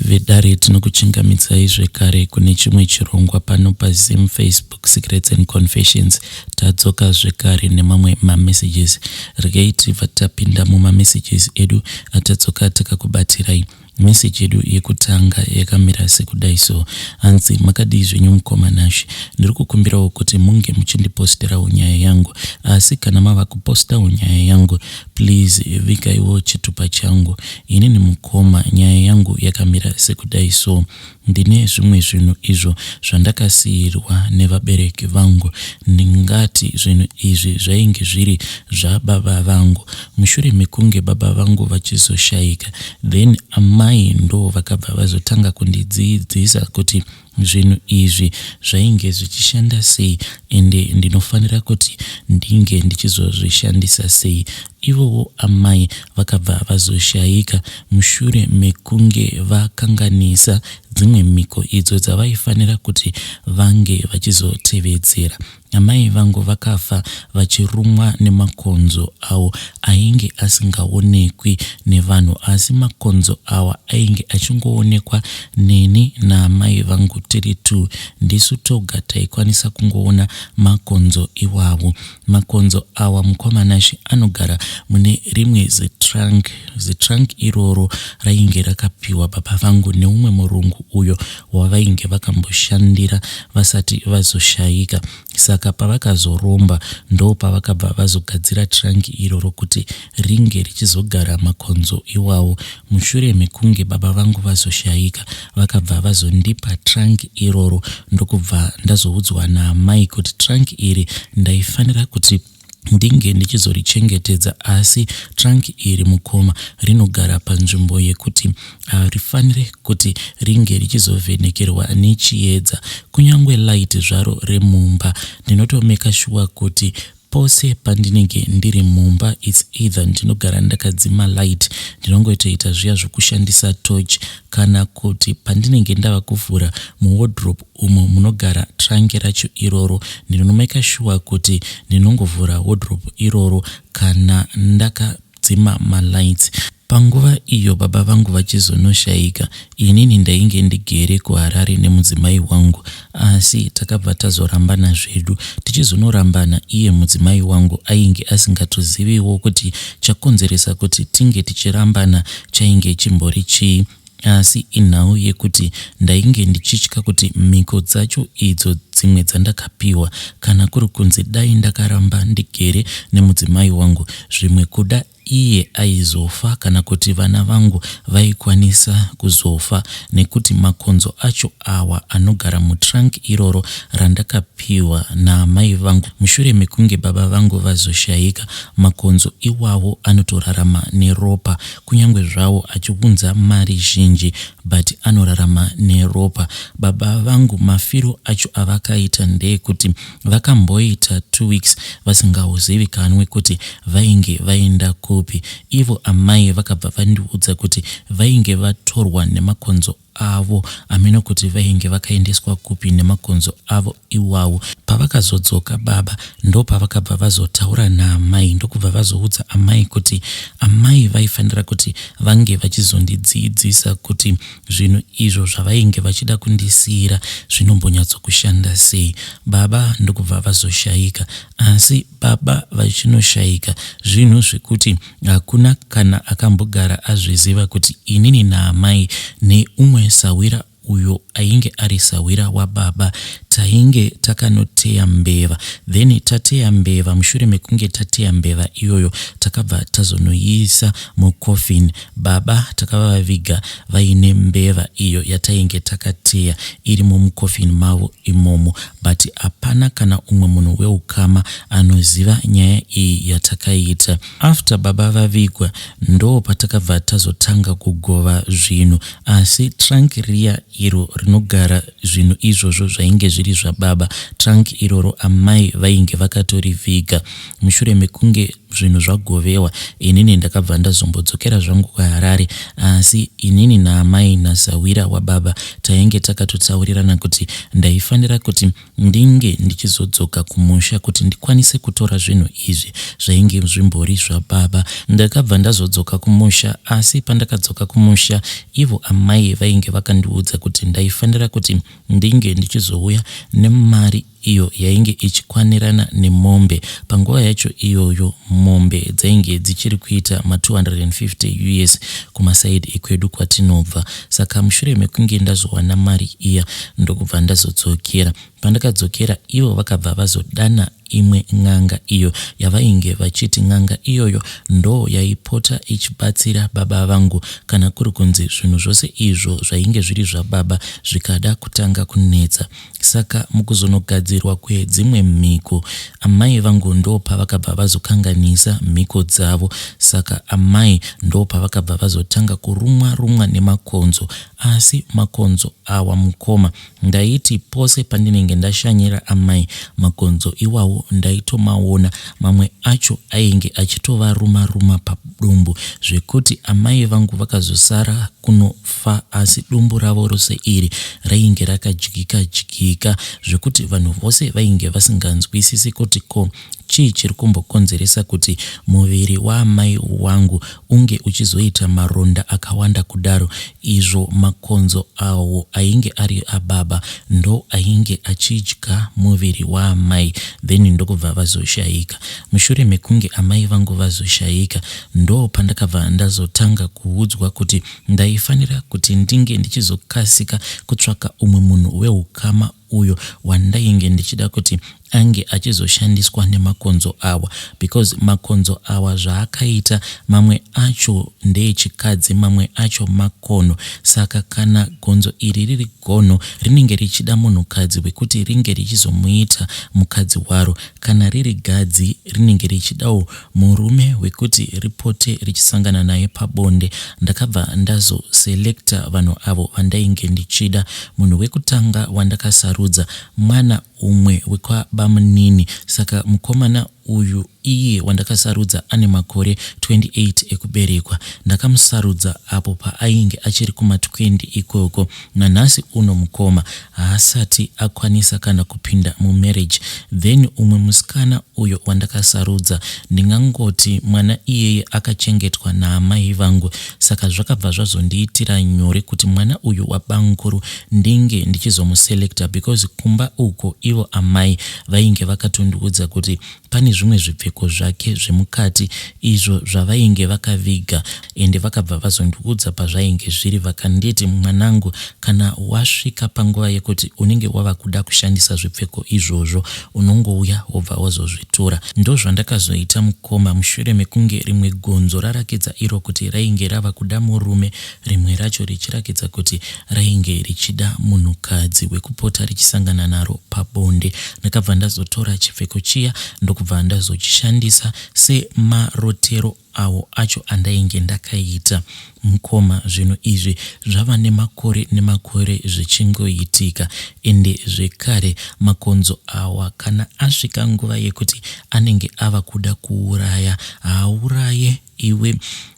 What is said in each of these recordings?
Vedare, tinokuchingamidzai zvekare kune chimwe chirongwa pano paZim Facebook Secrets and Confessions. Tadzoka zvekare nemamwe mamessages. Regai tibva tapinda mumamessages edu atadzoka takakubatirai. Message yedu yekutanga yakamira sekudai so. Hanzi makadii zvenyu mukoma Nash. Ndiri kukumbirawo kuti munge muchindiposterawo nyaya yangu. Asi kana mava kupostawo nyaya yangu please vigaiwo chitupa changu. Inini mukoma nyaya yangu yakamira sekudai so. Ndine zvimwe zvinhu izvo zvandakasiirwa nevabereki vangu. Ndingati zvinhu izvi zvainge zviri zvababa vangu. Mushure mekunge baba vangu vachizoshaika then amai ndo vakabva vazotanga kundidziidzisa kuti zvinhu izvi zvainge zvichishanda sei ende ndinofanira kuti ndinge ndichizozvishandisa sei. Ivowo amai vakabva vazoshaika mushure mekunge vakanganisa dzimwe mhiko idzo dzavaifanira kuti vange vachizotevedzera. Amai vangu vakafa vachirumwa nemakonzo awo ainge asingaonekwi nevanhu asi makonzo awa ainge achingoonekwa neni naamai vangu tiri two. Ndisu toga taikwanisa kungoona makonzo iwawo. Makonzo awa mukoma Nashy anogara mune rimwe zitrunk. Zitrunk iroro rainge rakapiwa baba vangu neumwe murungu uyo wavainge vakamboshandira vasati vazoshaika. Saka pavakazoromba ndopavakabva vazogadzira trunk iroro kuti ringe richizogara makonzo iwawo. Mushure mekunge baba vangu vazoshaika vakabva vazondipa trunk iroro ndokubva ndazoudzwa naamai kuti trunk iri ndaifanira kuti ndinge ndichizorichengetedza asi trunk iri mukoma rinogara panzvimbo yekuti harifanire kuti ringe richizovhenekerwa nechiedza kunyange light zvaro remumba ndinotomeka shuwa kuti pose pandinenge ndiri mumba its either ndinogara ndakadzima light ndinongoitoita zviya zvokushandisa torch kana kuti pandinenge ndava kuvhura muwardrobe umo munogara trunk racho iroro ndinomeka shuwa kuti ndinongovhura wardrobe iroro kana ndakadzima malights. Panguva iyo baba vangu vachizonoshaika inini ndainge ndigere kuHarare nemudzimai wangu asi takabva tazorambana zvedu. Tichizonorambana iye mudzimai wangu ainge asingatoziviwo kuti chakonzeresa kuti tinge tichirambana chainge chimbori chii asi inhau yekuti ndainge ndichitya kuti mhiko dzacho idzo dzimwe dzandakapiwa kana kuri kunzi dai ndakaramba ndigere nemudzimai wangu zvimwe kuda iye aizofa kana kuti vana vangu vaikwanisa kuzofa nekuti makonzo acho awa anogara mutrunk iroro randakapiwa naamai vangu mushure mekunge baba vangu vazoshaika. Makonzo iwawo anotorarama neropa kunyange zvawo achiunza mari zhinji but anorarama neropa. Baba vangu mafiro acho avakaita ndeekuti Vakamboita two weeks vasingaozivikanwe kuti vainge vaenda kupi. Ivo amai vakabva vandiudza kuti vainge vatorwa nemakonzo avo hameno kuti vainge vakaendeswa kupi nemakonzo avo iwawo. Pavakazodzoka baba ndopavakabva vazotaura naamai ndokubva vazoudza amai kuti amai vaifanira kuti vange vachizondidziidzisa kuti Zvinhu izvo zvavainge vachida kundisiira zvinombonyatsokushanda sei? Baba ndokubva vazoshaika. Asi baba vachinoshaika zvinhu zvekuti hakuna kana akambogara azviziva kuti inini naamai neumwe sahwira uyo ainge ari sahwira wababa tainge takanoteya mbeva then tateya mbeva mushure mekunge tateya mbeva iyoyo takabva tazonoiisa mucoffin Baba takavavaviga vaine mbeva iyo yatainge takateya irimo mucoffin mavo imomo but hapana kana umwe munhu weukama anoziva nyaya iyi yatakaita. After baba vavigwa ndoo patakabva tazotanga kugova zvinhu asi trunk riya iro rinogara zvinhu izvozvo zvainge zviri. zviri zvababa. Trunk iroro amai vainge vakatoriviga. Mushure mekunge zvinhu zvagovewa, inini ndakabva ndazombodzokera zvangu kuHarare asi inini naamai nasahwira wababa tainge takatotaurirana kuti ndaifanira kuti ndinge ndichizodzoka kumusha kuti ndikwanise kutora zvinhu izvi zvainge zvimbori zvababa. Ndakabva ndazodzoka kumusha asi pandakadzoka kumusha ivo amai vainge vakandiudza kuti ndaifanira kuti ndinge ndichizouya nemari iyo yainge ichikwanirana nemombe. Panguva yacho iyoyo mombe dzainge dzichiri kuita ma 250 us kumasaidi ekwedu kwatinobva. Saka mushure mekunge ndazowana mari iya ndokubva ndazodzokera. Pandakadzokera ivo vakabva vazodana imwe n'anga iyo yavainge vachiti n'anga iyoyo ndo yaipota ichibatsira baba vangu kana kuri kunzi zvinhu zvose izvo zvainge zviri zvababa zvikada kutanga kunetsa. Saka mukuzonogadzirwa kwedzimwe mhiko, amai vangu ndopavakabva vazokanganisa mhiko dzavo. Saka amai ndopavakabva vazotanga kurumwa rumwa nemakonzo. Asi makonzo awa mukoma, ndaiti pose pandinenge ndashanyira amai, makonzo iwawo ndaitomaona. Mamwe acho ainge achitovaruma ruma padumbu zvekuti amai vangu vakazosara kunofa asi dumbu ravo rose iri rainge rakadyika dyika zvekuti vanhu vose vainge vasinganzwisisi kuti ko chii chiri kumbokonzeresa kuti muviri waamai wangu unge uchizoita maronda akawanda kudaro izvo makonzo awo ainge ari ababa ndo ainge achidya muviri waamai then ndokubva vazoshaika. Mushure mekunge amai vangu vazoshaika ndopandakabva ndazotanga kuudzwa kuti ndaifanira kuti ndinge ndichizokasika kutsvaka umwe munhu weukama uyo wandainge ndichida kuti ange achizoshandiswa nemakonzo awa because makonzo awa zvaakaita mamwe acho ndeechikadzi mamwe acho makono saka kana gonzo iri riri gono rinenge richida munhukadzi wekuti ringe richizomuita mukadzi waro kana riri gadzi rinenge richidawo murume wekuti ripote richisangana naye pabonde. Ndakabva ndazo selector vanhu avo vandainge ndichida. Munhu wekutanga wandakasarudza mwana umwe wekwabamunini saka mukomana uyu iye wandakasarudza ane makore 28 ekuberekwa. Ndakamusarudza apo paainge achiri kuma 20 ikoko. Nanhasi uno mukoma haasati akwanisa kana kupinda mumarriage. Then umwe musikana uyo wandakasarudza ndingangoti mwana iyeye akachengetwa naamai vangu saka zvakabva zvazondiitira nyore kuti mwana uyu wabamukuru ndinge ndichizomuselecta because kumba uko ivo amai vainge vakatondiudza kuti Pane zvimwe zvipfeko zvake zvemukati izvo zvavainge vakaviga ende vakabva vazondiudza pazvainge zviri vakanditi mwanangu kana wasvika panguva yekuti unenge wava kuda kushandisa zvipfeko izvozvo unongouya wobva wazozvitora. Ndozvandakazoita mukoma mushure mekunge rimwe gonzo rarakidza iro kuti rainge rava kuda murume rimwe racho richirakidza kuti rainge richida munhukadzi wekupota richisangana naro pabonde. Ndakabva ndazotora chipfeko chiya ndokubva ndazochishandisa semarotero awo acho andainge ndakaita. Mukoma zvinhu izvi zvava nemakore nemakore zvichingoitika ende zvekare makonzo awa kana asvika nguva yekuti anenge ava kuda kuuraya haauraye Iwe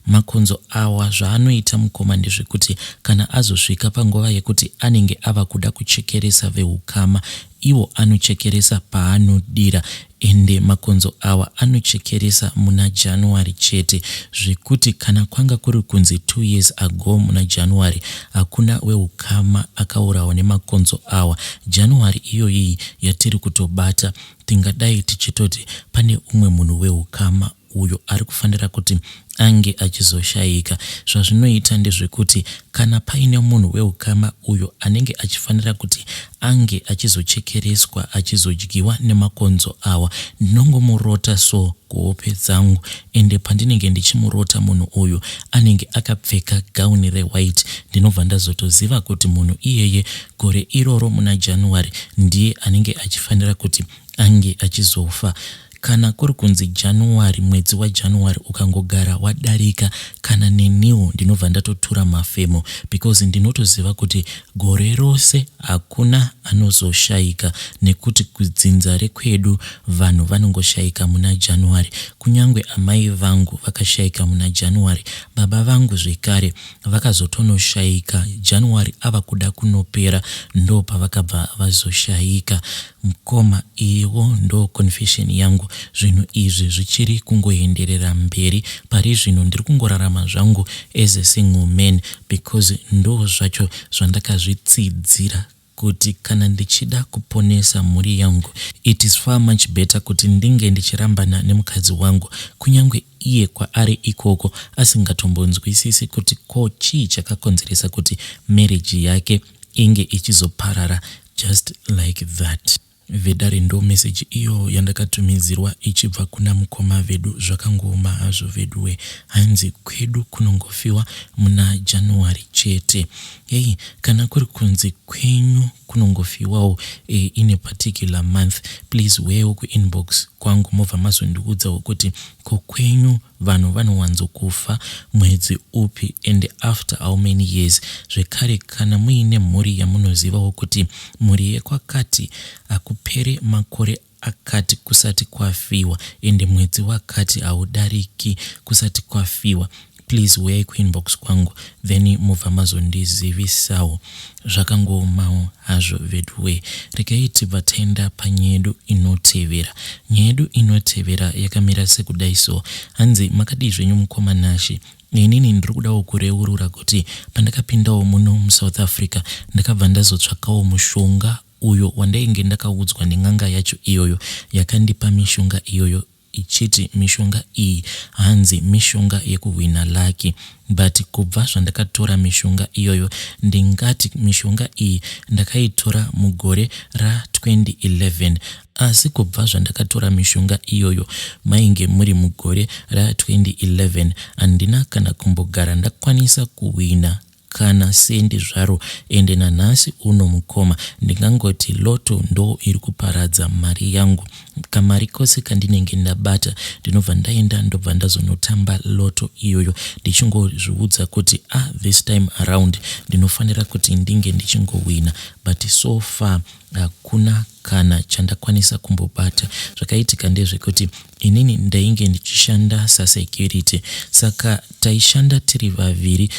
makonzo awa zvaanoita mukoma ndezvekuti kana azosvika panguva yekuti anenge ava kuda kuchekeresa vehukama iwo anochekeresa paanodira ende makonzo awa anochekeresa muna January chete zvekuti kana kwanga kuri kunzi two years ago muna January hakuna wehukama akaurawa nemakonzo awa January iyoyiyi yatiri kutobata tingadai tichitoti pane umwe munhu wehukama uyo ari kufanira kuti ange achizoshaika. Zvazvinoita ndezvekuti kana paine munhu weukama uyo anenge achifanira kuti ange achizochekereswa achizodyiwa nemakonzo awa, ndinongomurota so kuhope dzangu ende pandinenge ndichimurota munhu uyu anenge akapfeka gauni rewhite ndinobva ndazotoziva kuti munhu iyeye gore iroro muna January ndiye anenge achifanira kuti ange achizofa. Kana kuri kunzi January, mwedzi waJanuary ukangogara wadarika, kana neniwo ndinobva ndatotura mafemo because ndinotoziva kuti gore rose hakuna anozoshaika nekuti kudzinza rekwedu vanhu vanongoshaika muna January. Kunyangwe amai vangu vakashaika muna January, baba vangu zvekare vakazotonoshaika January ava kuda kunopera ndopavakabva vazoshaika. Mkoma iyiwo ndo confession yangu zvinhu izvi zvichiri kungoenderera mberi pari zvino ndiri kungorarama zvangu as a single man because ndo zvacho zvandakazvitsidzira kuti kana ndichida kuponesa mhuri yangu it is far much better kuti ndinge ndichirambana nemukadzi wangu kunyange iye kwaari ikoko asingatombonzwisisi kuti ko chii chakakonzeresa kuti marriage yake inge ichizoparara just like that. Vedare ndo message iyo yandakatumidzirwa ichibva kuna mukoma vedu zvakangooma hazvo veduwe hanzi kwedu kunongofiwa muna January chete hey kana kuri kunzi kwenyu kunongofiwawo eh, in a particular month please huyayiwo kuinbox kwangu mobva mazondiudzawo kuti ko kwenyu Vanhu vanowanzokufa mwedzi upi and after how many years? Zvekare kana muine mhuri yamunozivawo kuti mhuri yekwakati hakupere makore akati kusati kwafiwa ende mwedzi wakati haudariki kusati kwafiwa please huyai kuinbox kwangu then mobva mazondizivisawo. Zvakangoomawo hazvo veduwee. Regai tibva taenda panyedu inotevera. Nyedu inotevera yakamira sekudai so. Hanzi makadii zvenyu mukoma Nashy. Inini ndiri kudawo kureurura kuti pandakapindawo muno muSouth Africa ndakabva ndazotsvakawo mushonga uyo wandainge ndakaudzwa nen'anga yacho iyoyo yakandipa mishonga iyoyo ichiti mishonga iyi hanzi mishonga yekuhwina lucky but kubva zvandakatora mishonga iyoyo ndingati mishonga iyi ndakaitora mugore ra 2011 asi kubva zvandakatora mishonga iyoyo mainge muri mugore ra 2011 handina kana kumbogara ndakwanisa kuhwina kana sendi zvaro ende nanhasi uno mukoma ndingangoti lotto ndoo iri kuparadza mari yangu kamari kose kandinenge ndabata ndinobva ndaenda ndobva ndazonotamba lotto iyoyo ndichingozviudza kuti ah this time around ndinofanira kuti ndinge ndichingowina but so far hakuna kana chandakwanisa kumbobata zvakaitika ndezvekuti inini ndainge ndichishanda sasecurity saka taishanda tiri vaviri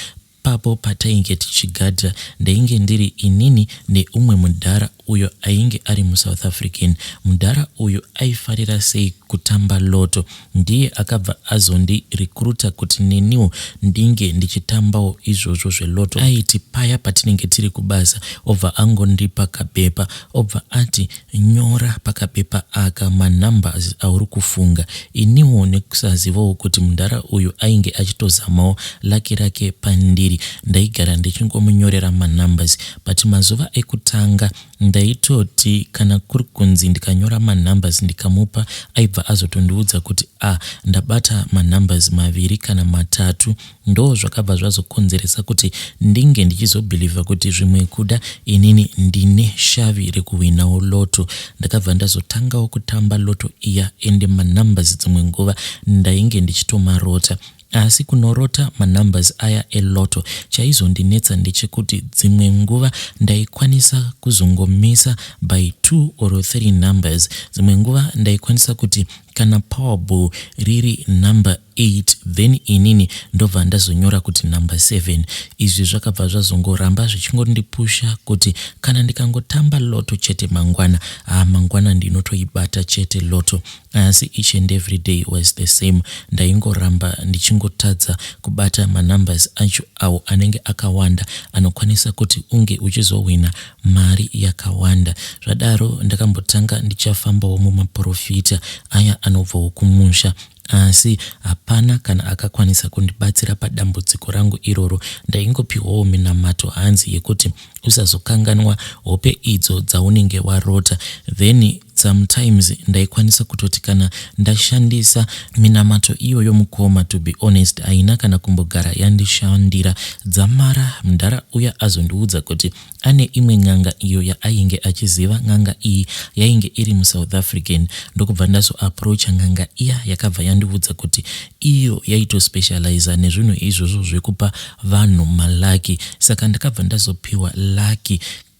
Ipapo patainge tichigadha ndainge ndiri inini neumwe mudhara uyo ainge ari muSouth African. Mudhara uyu aifarira sei kutamba lotto. Ndiye akabva azondi recruiter kuti neniwo ndinge ndichitambawo izvozvo zvelotto. Aiti paya patinenge tiri kubasa obva angondipa kabepa obva ati Nyora pakapepa aka manumbers auri kufunga. Iniwo nekusazivawo kuti mudhara uyu ainge achitozamawo lucky rake pandiri ndaigara ndichingomunyorera manumbers but mazuva ekutanga ndaitoti kana kuri kunzi ndikanyora manumbers ndikamupa aibva azotondiudza kuti ah ndabata manumbers maviri kana matatu Ndozvakabva zvazokonzeresa kuti ndinge ndichizobhilivha kuti zvimwe kuda inini ndine shavi rekuhwinawo lotto. Ndakabva ndazotangawo kutamba lotto iya ende manumbers dzimwe nguva ndainge ndichitomarota. Asi kunorota manumbers aya elotto chaizondinetsa ndechekuti dzimwe nguva ndaikwanisa kuzongomisa by two or three numbers. Dzimwe nguva ndaikwanisa kuti kana powerball riri number 8 then inini ndobva ndazonyora kuti number 7 izvi zvakabva zvazongoramba zvichingondipusha kuti kana ndikangotamba lotto chete mangwana haa mangwana ndinotoibata chete lotto asi each and every day was the same ndaingoramba ndichingotadza kubata manumbers acho awo anenge akawanda anokwanisa kuti unge uchizohwina mari yakawanda zvadaro ndakambotanga ndichafambawo mumaporofita aya anobvawo kumusha Asi hapana kana akakwanisa kundibatsira padambudziko rangu iroro. Ndaingopihwawo minamato hanzi yekuti usazokanganwa hope idzo dzaunenge warota then. Sometimes ndaikwanisa kutoti kana ndashandisa minamato iyoyo mukoma, to be honest haina kana kumbogara yandishandira. Dzamara mudhara uya azondiudza kuti ane imwe n'anga iyo yaainge achiziva. N'anga iyi yainge iri muSouth African, ndokubva ndazoapproacha n'anga iya. Yakabva yandiudza kuti iyo yaitospecializa nezvinhu izvozvo zvekupa vanhu malucky. Saka ndakabva ndazopiwa lucky.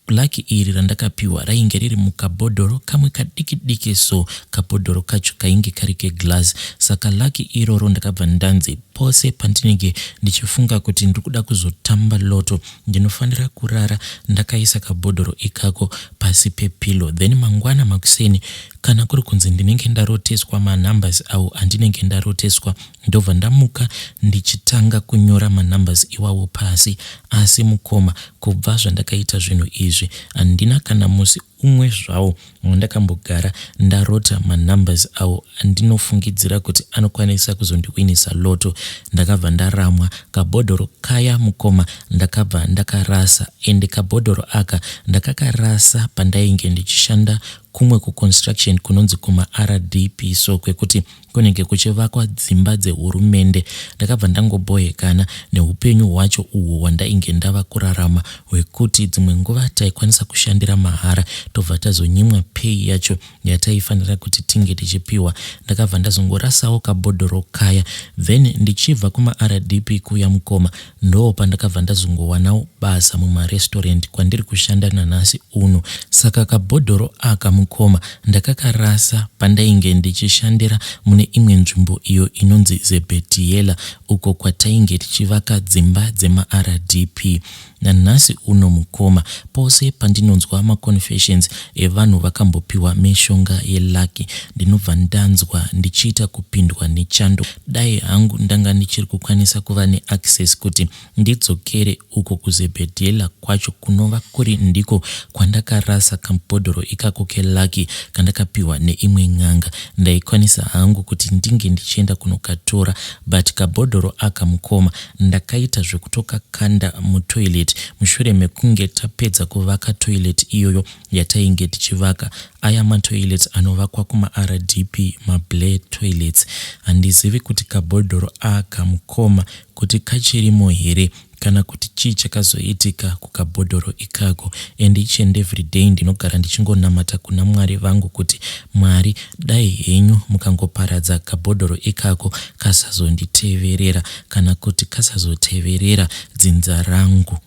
Lucky iri randakapiwa rainge riri mukabhodhoro kamwe kadiki diki, so kabhodhoro kacho kainge kari keglass. Saka lucky iroro ndakabva ndanzi pose pandinenge ndichifunga kuti ndiri kuda kuzotamba lotto, ndinofanira kurara ndakaisa kabhodhoro ikako pasi pepillow. Then mangwana makuseni, kana kuri kunzi ndinenge ndaroteswa manumbers awo andinenge ndaroteswa, ndobva ndamuka ndichitanga kunyora manumbers iwawo pasi. Asi mukoma, kubva zvandakaita zvinhu izvi, handina kana musi umwe zvawo wandakambogara ndarota manumbers awo andinofungidzira kuti anokwanisa kuzondiwinisa lotto. Ndakabva ndaramwa kabhodhoro kaya mukoma, ndakabva ndakarasa. Ende kabhodhoro aka ndakakarasa pandainge ndichishanda kumwe kuconstruction kunonzi kumaRDP, so kwekuti kunenge kuchivakwa dzimba dzehurumende. Ndakabva ndangobhohekana neupenyu hwacho uhwo hwandainge ndava kurarama, hwekuti dzimwe nguva taikwanisa kushandira mahara, tobva tazonyimwa pay yacho yataifanira kuti tinge tichipiwa. Ndakabva ndazongorasawo kabhodhoro kaya. Then ndichibva kumaRDP kuya mukoma, ndo pandakabva ndazongowanawo basa mumarestaurant kwandiri kushanda nanhasi uno. Saka kabhodhoro aka mukoma, ndakakarasa pandainge ndichishandira mune imwe nzvimbo iyo inonzi Zebediela, uko kwatainge tichivaka dzimba dzemaRDP. Nanhasi uno mukoma, pose pandinonzwa maconfessions evanhu vakambopiwa mishonga yelucky, ndinobva ndanzwa ndichiita kupindwa nechando. Dai hangu ndanga ndichiri kukwanisa kuva neaccess kuti ndidzokere uko kuZebediela kwacho, kunova kuri ndiko kwandakarasa kabhodhoro ikako kelucky kandakapiwa neimwe n'anga, ndaikwanisa hangu kuti ndinge ndichienda kunokatora. But kabhodhoro aka mukoma, ndakaita zvekutokakanda mutoilet mushure mekunge tapedza kuvaka toilet iyoyo yatainge tichivaka. Aya matoilets anovakwa kumaRDP, mablair toilets. Handizivi kuti kabhodhoro aka mukoma kuti kachirimo here kana kuti chii chakazoitika kukabhodhoro ikako. And each and every day ndinogara ndichingonamata kuna Mwari vangu kuti, "Mwari, dai henyu mukangoparadza kabhodhoro ikako, kasazonditeverera kana kuti kasazoteverera dzinza rangu."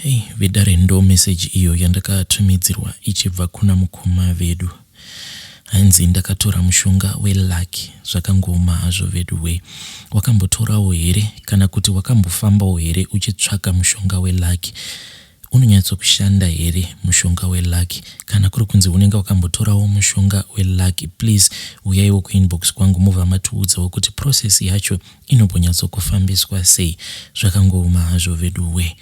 Hei vedare, ndo meseji iyo yandakatumidzirwa ichibva kuna mukoma vedu. Hanzi ndakatora mushonga welucky. Zvakangoma hazvo vedu we. Wakambotorawo here kana kuti wakambofambawo here uchitsvaka mushonga welucky? Unonyatsokushanda here mushonga welucky? Kana kuri kunzi unenge wakambotorawo mushonga welucky, please uyaiwo kuinbox kwangu, mubva matiudzawo kuti process yacho inombonyatsokufambiswa sei. Zvakangooma hazvo vedu we.